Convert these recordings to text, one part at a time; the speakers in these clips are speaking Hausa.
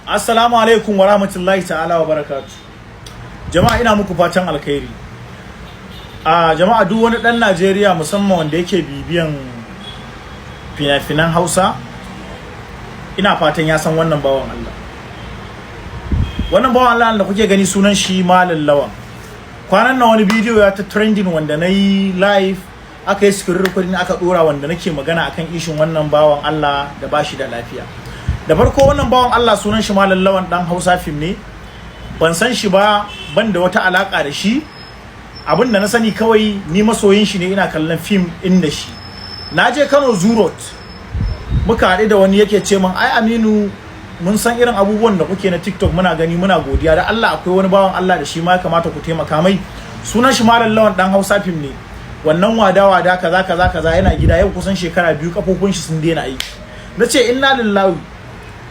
Assalamu alaikum wa rahmatullahi ta'ala wa barakatu. Jama'a, ina muku fatan alkhairi. A jama'a, duk wani ɗan Najeriya, musamman wanda yake bibiyan fina-finan Hausa, ina fatan ya san wannan bawan Allah. Wannan bawan Allah da kuke gani, sunan shi Malam Lawan. Kwanan nan wani bidiyo ya ta trending wanda na yi live, aka yi screen recording aka dora, wanda nake magana akan issue n wannan bawan Allah da bashi da lafiya. Da farko, wannan bawan Allah sunan shi Malam Lawan, dan Hausa film ne. Ban san shi ba, ban da wata alaka da shi. Abin da na sani kawai, ni masoyin shi ne, ina kallon film din da shi. Na je Kano Zoo Road, muka haɗu da wani, yake ce min, "Ai Aminu, mun san irin abubuwan da kuke na TikTok, muna gani, muna godiya. Da Allah akwai wani bawan Allah da shi ma ya kamata ku taimaka mai, sunan shi Malam Lawan, dan Hausa film ne, wannan wada wada kaza kaza kaza. Yana gida yau kusan shekara 2, kafofin shi sun daina aiki." Na ce, "Inna lillahi,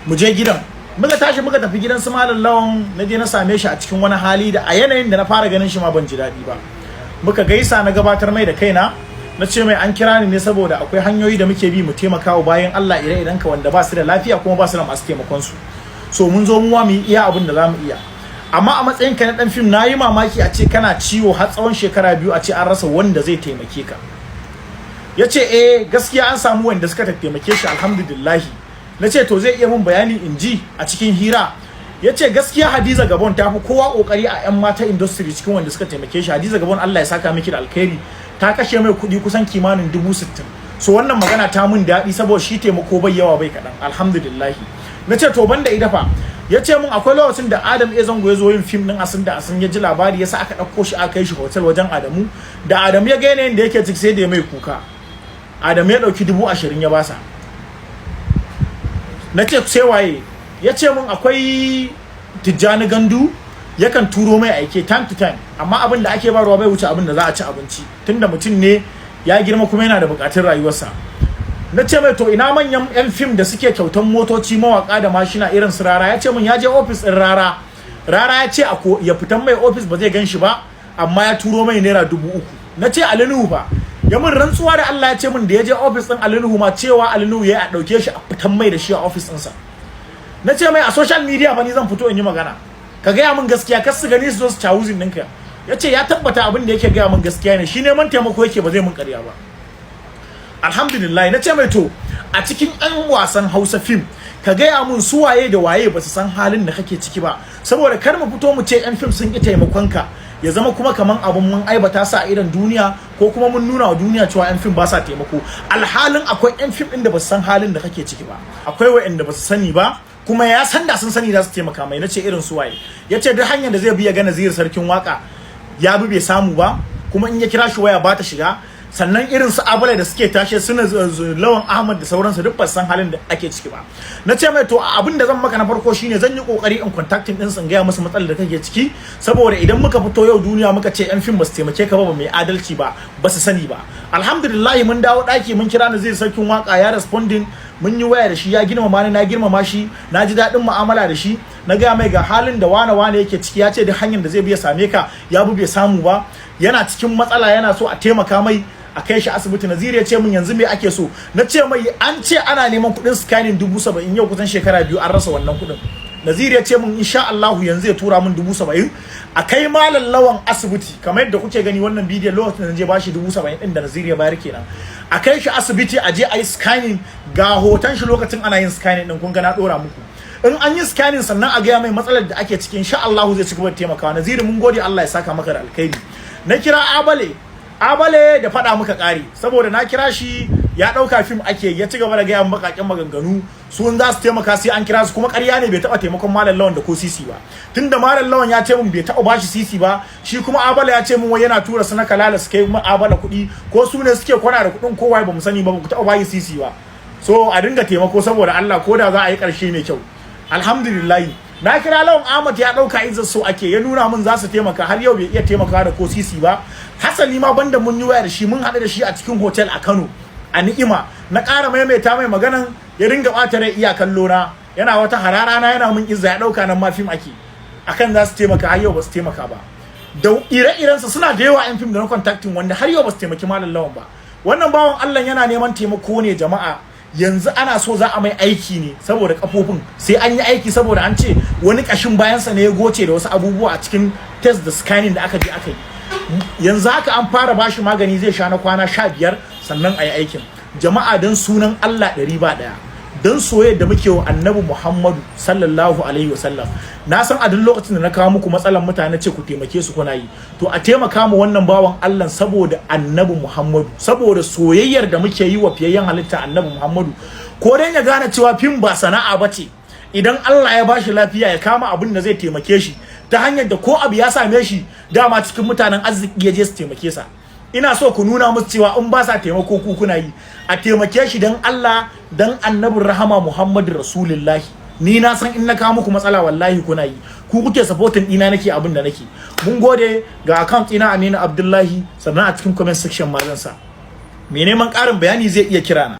mu je gidan." Muka tashi muka tafi gidan su Malam Lawan. Na je na same shi a cikin wani hali da a yanayin da na fara ganin shi ma ban ji daɗi ba. Muka gaisa, na gabatar mai da kaina, na ce mai an kira ni ne saboda akwai hanyoyi da muke bi mu taimaka wa bayan Allah ire-iren ka wanda ba su da lafiya kuma ba su da masu taimakon su. So mun zo mu mu yi iya abin da za mu iya, amma a matsayin ka na dan fim, na yi mamaki a ce kana ciwo har tsawon shekara 2, a ce an rasa wanda zai taimake ka. Ya ce eh, gaskiya an samu wanda suka taimake shi, alhamdulillahi. Na ce, "To, zai iya mun bayani in ji a cikin hira?" Ya ce gaskiya Hadiza Gabon ta fi kowa kokari a 'yan mata industry cikin wanda suka taimake shi. Hadiza Gabon, Allah ya saka miki da alkhairi, ta kashe mai kuɗi kusan kimanin 60,000. So wannan magana ta mun daɗi, saboda shi taimako bai yawa bai kaɗan, alhamdulillahi. Na ce, "To, banda ita fa?" Ya ce mun akwai lokacin da Adam A Zango ya zo yin fim ɗin Asin da Asin, ya ji labari, ya sa aka ɗauko shi aka kai shi hotel wajen Adamu. Da Adamu ya ga yanayin da yake ciki, sai da ya mai kuka. Adamu ya ɗauki 20,000 ya basa. Na ce, "Sai waye?" Ya ce mun akwai Tijjani Gandu, yakan turo mai aike time to time, amma abin da ake barwa bai wuce abin da za a ci abinci, tunda mutum ne ya girma kuma yana da bukatun rayuwarsa. Na ce mai, "To, ina manyan yan fim da suke kyautan motoci, mawaka da mashina irin su Rara?" Ya ce mun ya je ofis din Rara, Rara ya ce ya fitan mai ofis, ba zai gan shi ba, amma ya turo mai ₦3,000. Na ce, "Ali Nuhu fa?" Ya mun rantsuwa da Allah, ya ce mun da ya je ofis din Ali Nuhu ma, cewa Ali Nuhu ya dauke shi a fitan mai da shi a ofis ɗinsa. Na ce mai, "A social media fa ni zan fito in yi magana, ka gaya min gaskiya, kar su gani su zo su cawuzin ɗinka." Ya ce ya tabbata abin da yake gaya min gaskiya ne, shi neman taimako yake, ba zai mun ƙarya ba, alhamdulillah. Na ce mai, "To, a cikin 'yan wasan Hausa fim, ka gaya mun su waye da waye ba su san halin da kake ciki ba, saboda kar mu fito mu ce 'yan fim sun ki taimakon ka, ya zama kuma kaman abun mun aibata sa a idan duniya, ko kuma mun nuna wa duniya cewa 'yan fim ba sa taimako, alhalin akwai 'yan fim ɗin da ba su san halin da kake ciki ba." Akwai wa'anda ba su sani ba, kuma ya san da sun sani za su taimaka mai. Na ce, "Irin su waye?" Ya ce duk hanyar da zai bi ya ga Naziru Sarkin Waka ya bi, bai samu ba, kuma in ya kira shi waya ba ta shiga. Sannan irin su Abala da suke tashe, suna Lawan Ahmad da sauransu, duk ba san halin da ake ciki ba. Na ce mai, "To, abin da zan maka na farko shine zan yi kokari in contacting din su, in gaya musu matsalar da kake ciki, saboda idan muka fito yau duniya muka ce yan fim ba su taimake ka ba, ba mai adalci ba, ba su sani ba." Alhamdulillah, mun dawo daki, mun kira Naziru Sarkin Waka, ya responding, mun yi waya da shi, ya girmama ni, na girmama shi, na ji daɗin mu'amala da shi. Na gaya mai ga halin da wane wane yake ciki, ya ce duk hanyar da zai bi ya same ka ya bi, bai samu ba, yana cikin matsala, yana so a taimaka mai a kai shi asibiti. Naziru ya ce min, "Yanzu me ake so?" Na ce mai an ce ana neman kuɗin scanning 70,000, yau kusan shekara 2 an rasa wannan kuɗin. Naziru ya ce min insha Allahu yanzu ya tura min 70,000 a kai Malam Lawan asibiti. Kamar yadda kuke gani wannan bidiyon, lokacin da je bashi 70,000 din da Naziru ya bayar kenan, a kai shi asibiti a je a yi scanning. Ga hoton shi lokacin ana yin scanning din, kun ga na dora muku. In an yi scanning, sannan a gaya mai matsalar da ake ciki, insha Allahu zai ci gaba da taimakawa. Naziru, mun gode, Allah ya saka maka da alkhairi. Na kira Abale. Abale da faɗa muka ƙare, saboda na kira shi ya ɗauka fim ake, ya ci gaba da gaya baƙaƙen maganganu, su za su taimaka sai an kira su, kuma ƙarya ne, bai taɓa taimakon Malam Lawan da ko sisi ba, tunda Malam Lawan ya ce mun bai taɓa bashi sisi ba. Shi kuma Abala ya ce mun wai yana tura su na kalala su kai Abala kuɗi, ko su ne suke kwana da kuɗin kowa ba mu sani ba, ba ku taɓa bashi sisi ba. So a dinga taimako saboda Allah, ko da za a yi ƙarshe mai kyau. Alhamdulillah, na kira Lawan Ahmad, ya dauka izar so ake, ya nuna mun za su taimaka, har yau bai iya taimaka da ko sisi ba. Hasali ma banda mun yi waya da shi, mun haɗu da shi a cikin hotel a Kano, a Ni'ima. Na ƙara maimaita mai maganan, ya ringa ɓata rai, iya kallo na yana wata harara na, yana mun izza, ya dauka nan ma fim ake akan za su taimaka, har yau ba su taimaka ba. Da ire-irensa suna da yawa, yan fim da na contacting wanda har yau ba su taimaki Malam Lawan ba. Wannan bawan Allah yana neman taimako ne, jama'a. Yanzu ana so za a mai aiki ne saboda kafofin sai an yi aiki, saboda an ce wani kashin bayansa ne ya goce da wasu abubuwa a cikin test da scanning da aka je aka yi. Yanzu haka an fara bashi magani, zai sha na kwana 15, sannan a yi aikin. Jama'a, don sunan Allah ɗari ba ɗaya, don soyayya da muke wa Annabi Muhammadu sallallahu alaihi wasallam, na san a duk lokacin da na kawo muku matsalan mutane ce ku taimake su, kuna yi. To, a taimaka mu wannan bawan Allah saboda Annabi Muhammadu, saboda soyayyar da muke yi wa fiyayyen halitta Annabi Muhammadu, ko dan ya gane cewa fim ba sana'a bace. Idan Allah ya bashi lafiya, ya kama abin da zai taimake shi ta hanyar da ko abu ya same shi, dama cikin mutanen arziki ya je su taimake sa. Ina so ku nuna musu cewa in ba sa taimako, ku kuna yi. A taimake shi dan Allah, dan Annabin rahama Muhammadu Rasulullahi. Ni na san in na kawo muku matsala, wallahi kuna yi. Ku kuke supporting ina nake abin da nake. Mun gode. Ga account ina, Aminu Abdullahi, sannan a cikin comment section ma zan sa. Me neman ƙarin bayani zai iya kira na.